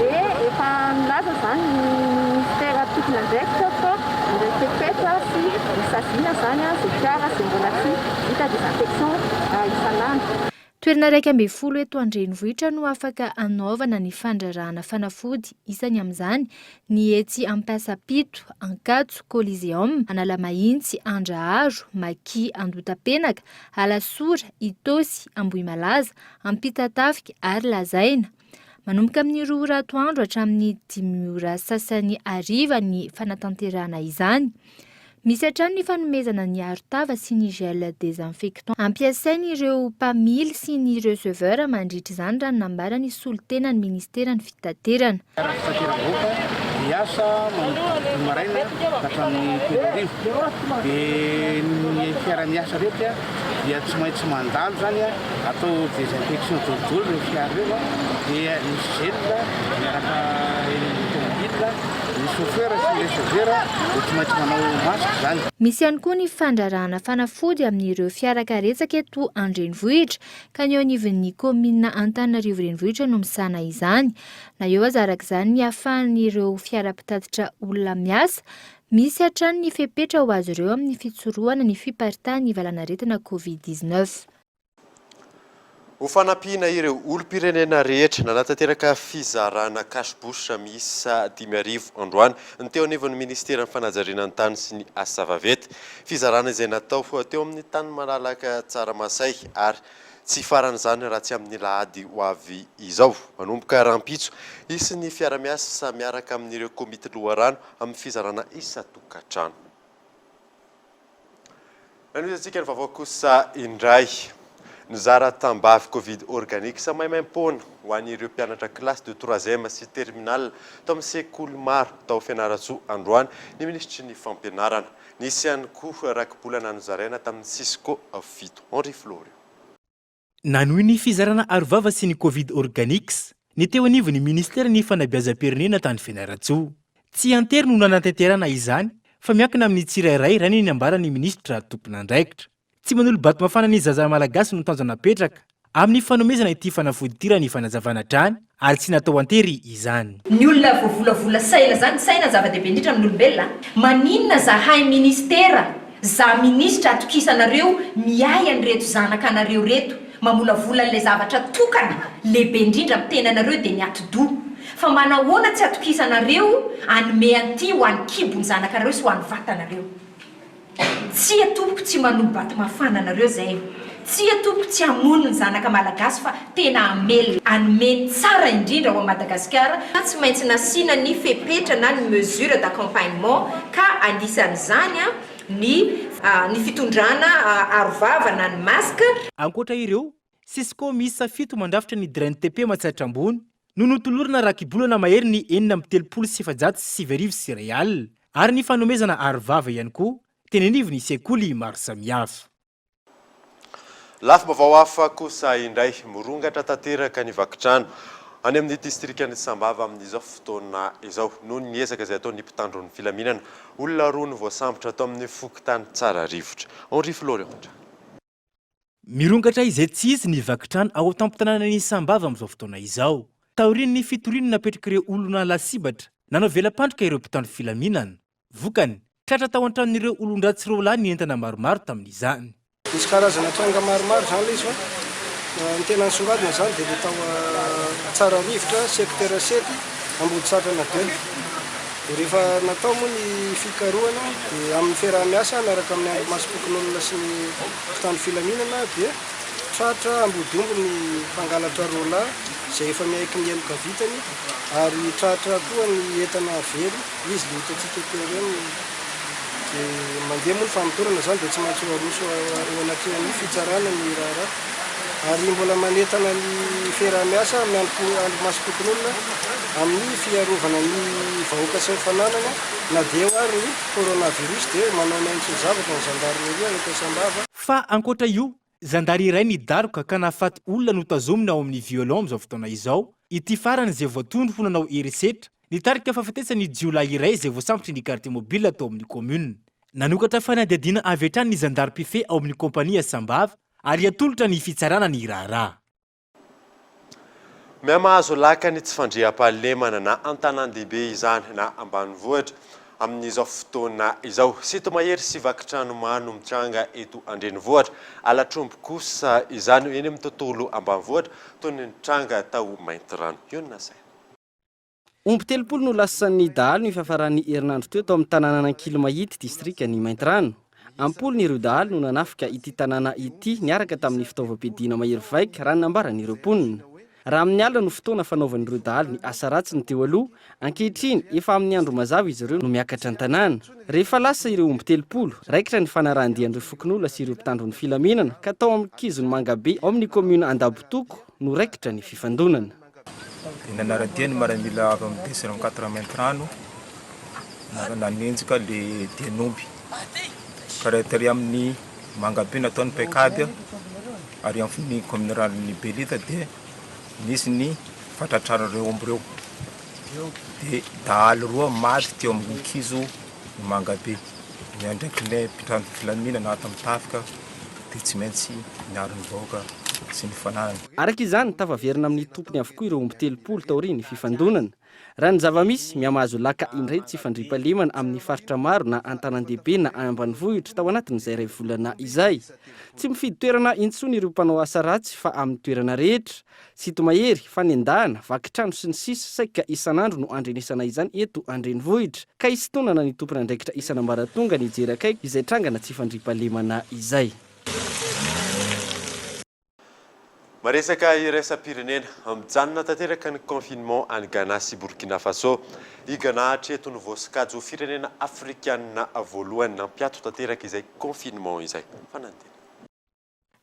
dia efa milaza izany ny ministera tompon'andraikitra fa handray fepetra sy hosaziana izany izay fiara izay mbola tsy vita désinfection isan'andro. Toerana 11 eto an-drenivohitra no afaka hanaovana ny fandrarahana fanafody, isany amin'izany ny etsy Ampasapito, Ankatso, Coliseum, Analamahitsy, Andraharo, Maki Andotapenaka, Alasora, Itaosy, Ambohimalaza, Ampitatafika ary Lazaina. Manomboka amin'ny roa ora atoandro hatramin'ny dimy ora sasany hariva ny fanatanterahana izany. Misy hatrany ny fanomezana ny arotava sy ny gel désinfectant ampiasain'ireo mpamily sy ny receveur mandritra izany raha ny nambaran'ny solontenan'ny ministeran'ny fitaterana. Fiara fitateram-bahoaka miasa manomboka dimy maraina ka hatramin'ny telo hariva. Dia ny fiara miasa rehetra dia tsy maintsy mandalo izany atao désinfection daholo ireo fiara ireo dia misy gel miaraka eny amin'ny tomobile, ny chauffeur sy ny receveur dia tsy maintsy manao masque izany. Misy ihany koa ny fandrarahana fanafody amin'ireo fiara karetsaka eto an-drenivohitra ka ny eo anivon'ny kaominina Antananarivo Renivohitra no misahana izany. Na eo aza araka izany ny hahafahan'ireo fiara mpitatitra olona miasa, misy hatrany ny fepetra ho azy ireo amin'ny fitsorohana ny fiparitahan'ny valanaretina Covid 19. Ho fanampiana ireo olom-pirenena rehetra, nanatanteraka fizarana cash bourse miisa 5000 androany ny teo anivon'ny minisiteran'ny fanajariana ny tany sy ny asa vaventy. Fizarana izay natao teo amin'ny tany malalaka Tsaramasay ary tsy hifarana izany raha tsy amin'ny alahady ho avy izao. Manomboka rahampitso, hisy ny fiara-miasa miaraka amin'ireo komity loharano amin'ny fizarana isan-tokantrano. Nanohizantsika ny vaovao kosa indray. Nizara tambavy Covid Organics maimaimpoana ho an'ireo mpianatra classe de troisième sy terminale tao amin'ny sekoly maro tao Fianarantsoa androany ny minisitry ny fampianarana. Nisy ihany koa rakibolana nozaraina tamin'ny Cisco 7. Henri Florio. Nanohy ny fizarana arovava sy ny Covid Organics ny teo anivon'ny minisiteran'ny fanabeazam-pirenena tany Fianarantsoa. Tsy an-tery no nanatanterahana izany fa miankina amin'ny tsirairay raha ny nambaran'ny minisitra tompon'andraikitra. Tsy manolo-bato mafana ny zaza malagasy no tanjona napetraka amin'ny fanomezana ity fanafody ity raha ny fanazavana hatrany ary tsy natao an-tery izany. Ny olona voavolavola saina zany, saina ny zava-dehibe indrindra amin'ny olombelona a! Maninona zahay ministera, za minisitra atokisanareo miahy an'ireto zanaka anareo reto, mamolavola an'ilay zavatra tokana lehibe indrindra amin'ny tenanareo dia ny atidoha. Fa manahoana tsy atokisanareo hanome an'ity ho an'ny kibon'ny zanakareo sy ho an'ny vatanareo? Tsia tompoko tsy manobato mafana anareo zay Tsia tompoko tsy hamono ny zanaka malagasy fa tena hamelona hanome ny tsara indrindra ho a Madagasikara, tsy maintsy nasiana ny fepetra na ny mesure d'accompagnement ka anisan'izany ny ny fitondrana arovava na ny masque. Ankoatra ireo, Cisco miisa fito mandrafitra ny Drain-TP Matsiatra Ambony no notolorana rakibolana mahery ny 1436 alina ary ny fanomezana arovava ihany koa teny anivon'ny sekoly maro samihafa. Lafim-baovao hafa kosa indray, mirongatra tanteraka ny vaky trano any amin'ny distrikan'i Sambava amin'izao fotoana izao noho ny ezaka izay ataon'ny mpitandro ny filaminana. Olona roa no voasambotra tao amin'ny fokontany Tsararivotra. Henri Florian. Mirongatra izay tsy izy ny vaky trano ao an-tampon-tanànan'i Sambava amin'izao fotoana izao. Taorian'ny fitoriana napetrak'ireo olona lasibatra, nanao vela-pandrika ireo mpitandro filaminana. Vokany, tratra tao an-tranon'ireo olon-dratsy roa lahy ny entana maromaro tamin'izany. Misy karazana tranga maromaro izany ilay izy fa ny tena nisongadina izany dia ilay tao Tsararivotra, secteur sept, Ambodisatrana deux. Dia rehefa natao moa ny fikarohana dia amin'ny fiaraha-miasa miaraka amin'ny andrimasom-pokonolona sy ny mpitandro filaminana dia tratra ambodiomby ny mpangalatra roa lahy. izay efa miaiky ny heloka vitany ary tratra koa ny entana very, izy le hitantsika teo ireny, dia mandeha moa ny famotorana izany dia tsy maintsy ho aroso eo anatrehan'ny fitsarana ny raharaha ary mbola manentana ny fiaraha-miasa amin'ny andrimasom-pokonolona amin'ny fiarovana ny vahoaka sy ny fananana na dia eo ary ny coronavirus dia manao ny ainy tsy ho zavatra ny zandarmeria eto Sambava. Fa ankoatra io, Zandary iray nidaroka ka nahafaty olona notazomina ao amin'ny violon amin'izao fotoana izao, ity farany izay voatondro ho nanao herisetra, nitarika fahafatesan'ny jiolahy iray izay voasambotry ny quartier mobile tao amin'ny commune. Nanokatra fanadihadiana avy hatrany ny zandary mpifehy ao amin'ny kompania Sambava ary hatolotra ny fitsarana ny raharaha. Mihamahazo laka ny tsy fandriampahalemana na an-tanàn-dehibe izany na ambanivohitra amin'izao fotoana izao. Sinto-mahery sy vaky trano maro no mitranga eto an-drenivohitra. Halatr'omby kosa izany eny amin'ny tontolo ambanivohitra toy ny nitranga tao Maintirano. Io no nasaina. Omby 30 no lasan'ny dahalo ny fiafaran'ny herinandro teo tao amin'ny tanànan'Ankilimahity, distrikan'i Maintirano. Am-polony ireo dahalo no nanafika ity tanàna ity niaraka tamin'ny fitaovam-piadiana mahery vaika, raha ny nambaran'ireo mponina. Raha amin'ny alina no fotoana fanaovan'ireo dahalo ny asa ratsiny teo aloha, ankehitriny efa amin'ny andro mazava izy ireo no miakatra an-tanàna. Rehefa lasa ireo omby 30, raikitra ny fanarahan-dian'ireo fokonolona sy ireo mpitandro ny filaminana ka tao amin'ny kizon'i Mangabe ao amin'ny kaominina Andabotoko no raikitra ny fifandonana. Dia nanara-dia ny miaramila avy amin'ny D04 Maintirano nanenjika le dian'omby. Ka raha tery amin'ny Mangabe natao ny paikady ary amin'ny commune ruralin'i Belita dia nisy ny fahatratraran'ireo omby ireo. Dia dahalo roa maty teo amin'ny kizo Mangabe. Ny andraikitry ny mpitandro filaminana ato amin'ny tafika dia tsy maintsy miaro ny vahoaka sy ny fananany. Araka izany, tafaverina amin'ny tompony avokoa ireo omby 30 taorian'ny fifandonana. Raha ny zava-misy, mihamahazo laka indray ny tsy fandriampahalemana amin'ny faritra maro na an-tanàn-dehibe na any ambanivohitra tao anatin'izay iray volana izay. Tsy mifidy toerana intsony ireo mpanao asa ratsy fa amin'ny toerana rehetra. Sinto-mahery, fanendahana, vaky trano sy ny sisa Saika isan'andro no andrenesana izany eto an-drenivohitra, ka hisintonana ny tompon'andraikitra isan'ambaratonga ny hijery akaiky izay trangana tsy fandriampahalemana izay. Maresaka iraisam-pirenena, mijanona tanteraka ny confinement any Ghana sy Burkina Faso. I Ghana hatreto no voasokajy ho firenena afrikanina voalohany nampiato tanteraka izay confinement izay. Fanantena.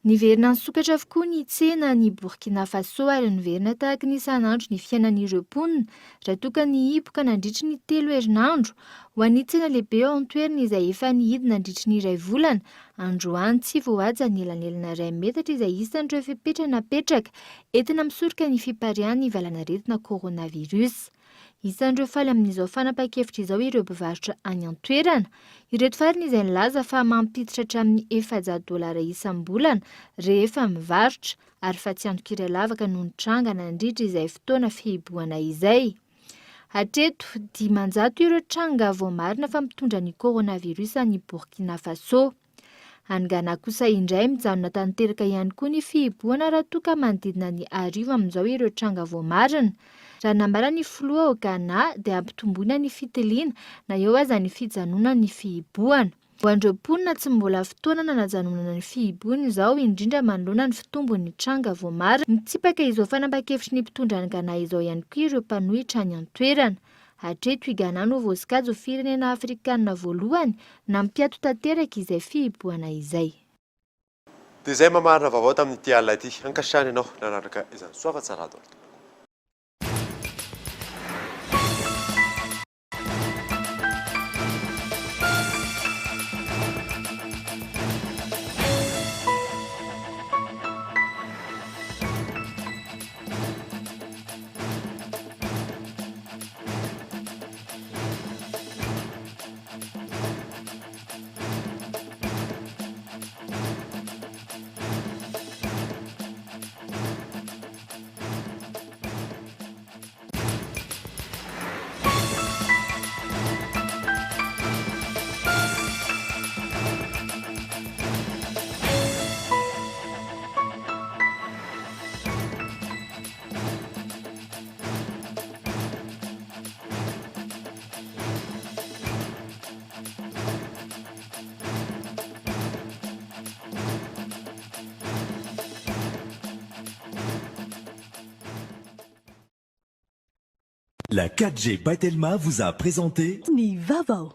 Niverina nisokatra avokoa ny tsena any Burkina Faso ary niverina tahaka ny isan'andro ny fiainan'ireo mponina raha toa ka nihiboka nandritry ny telo herinandro. Ho an'ny tsena lehibe ao an-toerana izay efa nihidy nandritry ny iray volana, androany tsy voahaja ny elanelana iray metatra izay isan'ireo fepetra napetraka entina misoroka ny fipariahan'ny valanaretina coronavirus. Isan'ireo faly amin'izao fanapahan-kevitra izao ireo mpivarotra any an-toerana. Ireto farany izay nilaza fa mampiditra hatramin'ny 400 dolara isam-bolana rehefa mivarotra, ary fatiantoka iray lavaka no nitranga nandritra izay fotoana fihibohana izay. Hatreto, 500 ireo tranga voamarina fa mitondra ny coronavirus any Burkina Faso. Any Ghana kosa indray, mijanona tanteraka ihany koa ny fihibohana raha toa ka manodidina ny 1000 amin'izao ireo tranga voamarina. Raha nambaran'ny filoha ao Ghana dia ampitomboina ny fitiliana na eo aza ny fijanonan'ny fihibohana. Ho an'ireo mponina tsy mbola fotoana nanajanonana ny fihibohana izao, indrindra manoloana ny fitombon'ny tranga voamarina. Mitsipaka izao fanapahan-kevitry ny mpitondra any Ghana izao ihany koa ireo mpanohitra any an-toerana. Hatreto i Ghana no voasokajy ho firenena afrikanina voalohany nampiato tanteraka izay fihibohana izay. Dia izay mamarana vaovao tamin'ity alina ity. Ankasitrahana ianao nanaraka izany. Soava tsara daholo tompoko. La 4G by Telma vous a présenté Ny vaovao.